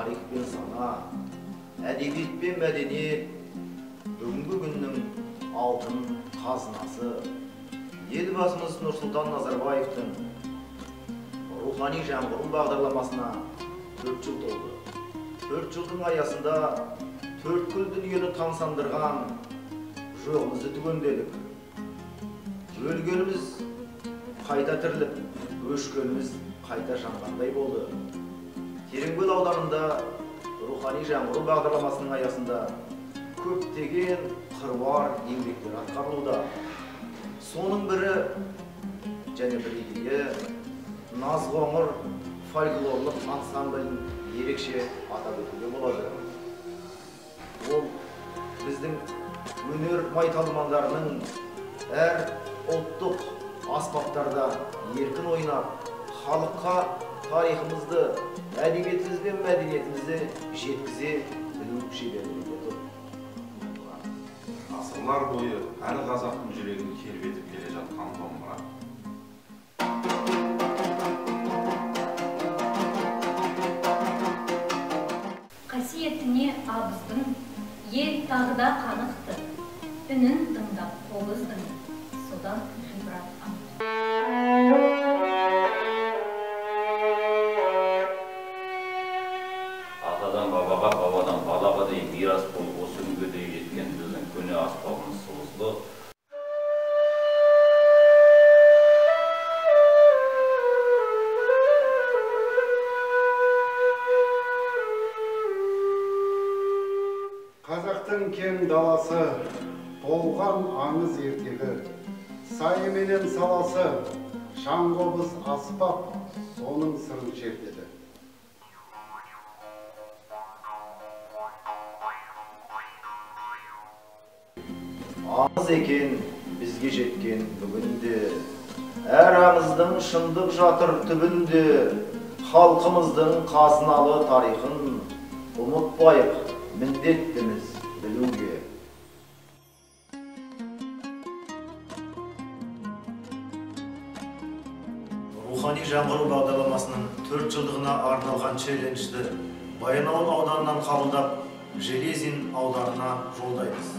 Тарих пен сана, әдебиет пен мәдениет бүгінгі күннің алтын қазынасы. Елбасымыз Нұрсұлтан Назарбаевтың рухани жаңғыру бағдарламасына 4 жыл толды. 4 жылдың аясында төрткүл дүниені тамсандырған жоғымызды түгенделік. Өлгеніміз қайта тіріліп, өшкеніміз қайта жанғандай болды. Тереңкөл ауданында рухани жаңғыру бағдарламасының аясында көптеген қыруар еңбектер атқарылуда. Соның бірі және бірегейі Назқоңыр фольклорлық ансамблін ерекше атап өтуге болады. Ол біздің өнер майталмандарының әр ұлттық аспаптарда еркін ойнап, халыққа тарихымызды, әдебиетіміз бен мәдениетімізді жеткізе білу шеберлігінде тұр. Ғасырлар бойы әр қазақтың жүрегін тербетіп келе жатқан домбыра. Қасиетіне абыздың ел тағы да қанықты, үнін тыңдап қобыздың, содан ғибрат ал. Атадан бабаға, бабадан балаға дейін мирас болып осы күнге дейін жеткен біздің көне аспабымыз сыбызғы. Қазақтың кең даласы, толған аңыз ертегі, сайы менен саласы, шаңқобыз аспап, соның сырын шертеді. Аңыз екен бізге жеткен бүгінде, әр аңыздың шындық жатыр түбінде, халқымыздың қазыналы тарихын ұмытпайық, міндеттіміз білуге. Рухани жаңғыру бағдарламасының 4 жылдығына арналған челленджді Баянауыл ауданынан қабылдап, Железин ауданына жолдаймыз.